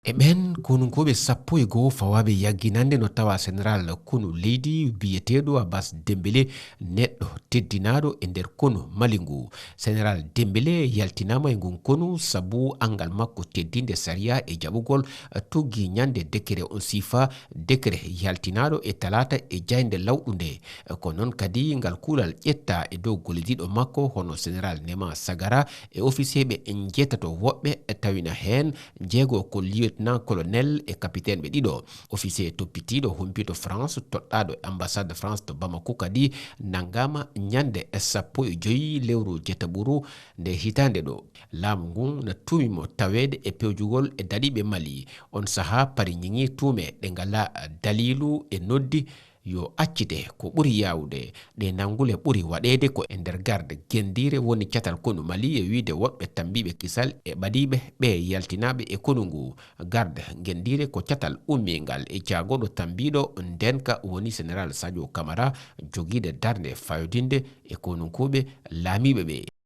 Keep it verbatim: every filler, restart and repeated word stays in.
E ɓeen konunkooɓe sappo e goo fawaaɓe yagginande no tawa Seneral konu leydi biyeteeɗo Abbas Dembele, neɗɗo teddinaaɗo e nder konu Mali ngu. Seneral Dembele yaltinaama e ngun konu sabu anngal makko teddinde sariya e jaɓugol tuggi ñande dekere on sifa, dekere yaltinaaɗo e talaata e jaynde lawɗunde. Ko noon kadi ngal kuulal ƴetta e dow gollidiiɗo makko hono Seneral Nema Sagara e ofisiyee ɓe njeetato woɓɓe tawina heen jeego ko lieutenant colonel e capitaine ɓe ɗiɗo. Officier toppitiiɗo humpito France toɗɗaaɗo e ambassade France to Bamako kadi nanngaama ñande sappo e joy lewru jetaɓuru nde hitaande ɗo. Laamu ngun na tuumi mo taweede e pewjugol e daɗiiɓe Mali. On sahaa Paris ñiŋi tuume ɗe ngalaa daliilu e noddi yo accite ko ɓuri yaawude. Ɗee nanngule ɓuri waɗeede ko e nder garde genndiire woni catal konu Mali e wiyde woɗɓe tammbiiɓe kisal e ɓadiiɓe ɓe yaltinaaɓe e konu ngu. Garde genndiire ko catal ummiingal e jaagorɗo tammbiiɗo ndeenka woni Seneral Sadio Camara jogiiɗo darnde fayodinde e konunkooɓe laamiiɓe ɓe.